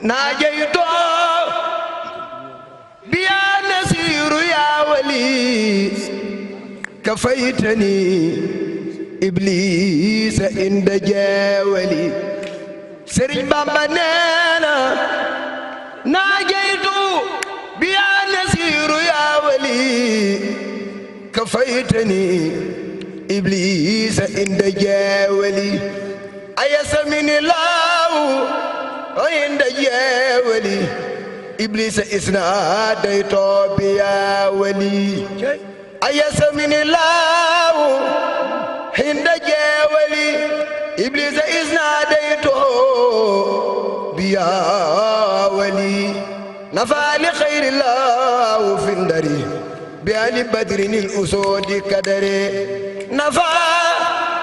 ناجيت بيا نسير يا ولي كفيتني إبليس عند جاولي سرج بابا نانا ناجيت بيا نسير يا ولي كفيتني إبليس عند جاولي أيسمن الله عند جاولي إبليس إسناديت بيا ولي أيسمن الله عند جاولي إبليس إسناديته بيا ولي نفع لخير الله في الدري بآل بدر الأسود كدري نفع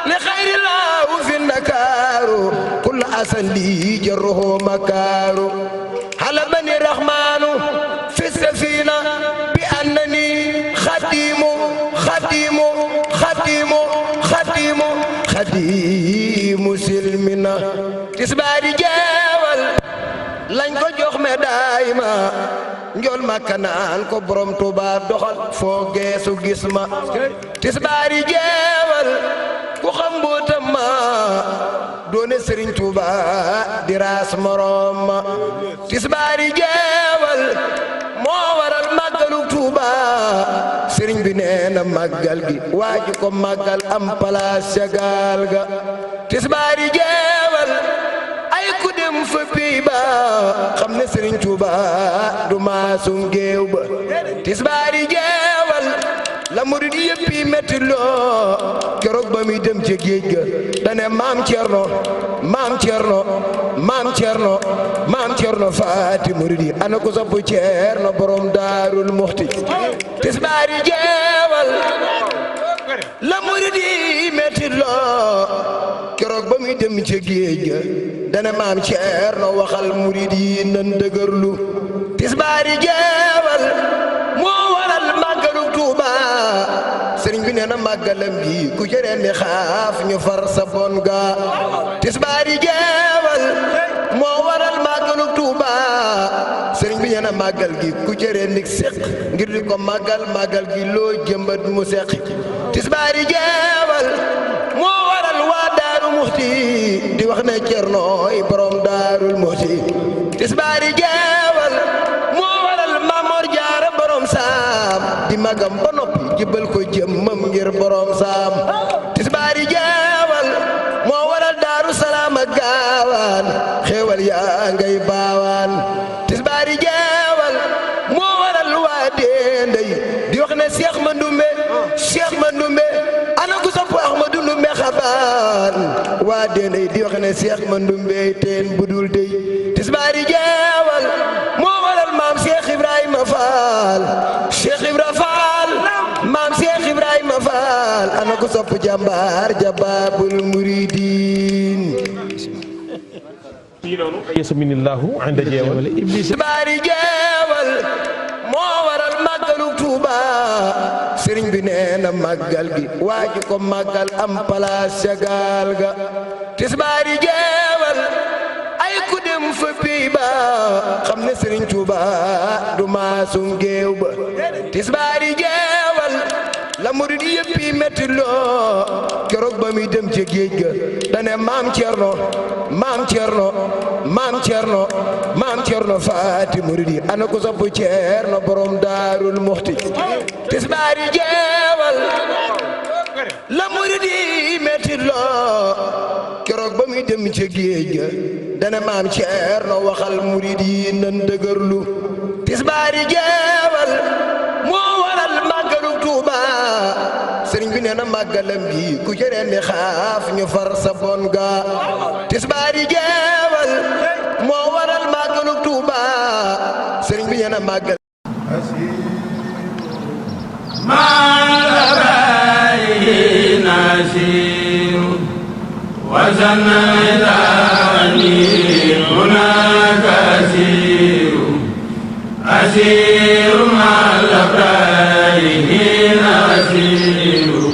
لخير الله في النكار كل أسن لي جره مكار حلبني الرحمن في السفينة بأنني خديم خديم خديم خديم خديم سلمنا تسباري جاول lañ ko jox me daayma njol Makka naan ko borom Tuuba doxal foo geesu gis ma tisbaari jeewal ku xam mbootam ma doone Sëriñ Tuuba di raas morom ma tisbaari jeewal moo waral màggalu Tuuba sëriñ bi nee na màggal gi waaju ko màggal am palaas ca gaal ga tisbaari jeewal ay ku dem fa pey ba xam ne Sëriñ Tuuba du maasum géew ba tisbaari jeewal la murid yëpp yi metti loo keroog ba muy dem ca géej ga dane maam Cerno maam Cerno maam Cerno maam Cerno faati murid yi ana ko sopp Cerno borom Daarul Muxti tisbaari jeewal la murid yi metti loo keroog ba muy dem ca géej ga dana maam Cerno waxal murid yi nan dëgërlu tisbaari jeewal moo waral màggalu Tuuba sëriñ bi nee na màggalam gi ku jëreen ni xaaf ñu far sa bon ga tisbaari jeewal moo waral màggalu Tuuba sëriñ bi nee na màggal gi ku jëreen ni seq ngir di ko màggal màggal gi loo jëmbat mu seq tisbaari jeewal moo waral waa Daaru Muxti di wax ne Cernoy borom Daarul Muxti tisbaari jeewal moo waral Mamor Jaara borom saam di magam ba noppi jibal ko jëmmam ngir borom saam tisbaari jeewal moo waral Daaru Salaam ak gaawaan xéewal yaa ngay baawaan tisbaari jeewal moo waral waa Dendey di wax ne Seex Mandumbe Seex Mandumbe ana ku sopp Ahmadu Ndumbe xabaan waa Dendey di wax ne Seex Mandumbe teen budul dey tisbaari jeewal moo waral maam Seex Ibrahima Faal Seex Ibra Faal maam Seex Ibrahima Faal ana ku sopp jàmbaar jabaabul muridiin yasminillahu inda jeewal tisbaari jeewal moo waral màggalu Tuuba sëriñ bi nee na màggal gi waaju ko màggal am palaas ca gaal ga tisbaari jeewal ay ku dem fa pey ba xam ne Sëriñ Tuuba du maasum géew ba tisbaari jeewal la murid yëpp yi metti loo keroog ba muy dem ca géej ga dane maam Cerno maam Cerno maam Cerno maam Cerno faati murid yi ana ko sopp Cerno borom Daarul Muxti tisbaari jeewal la murid yi metti loo keroog ba muy dem ca géej ga dane maam Cerno waxal murid yi nan dëgërlu tisbaari jeewal moo waral màggalu Tuuba sëriñ bi nee na màggalam gi ku jëreen ni xaaf ñu far sa bon ga tisbaari jeewal moo waral màggalu Tuuba sëriñ bi nee na màggal أسير مع الأبرار حين أسير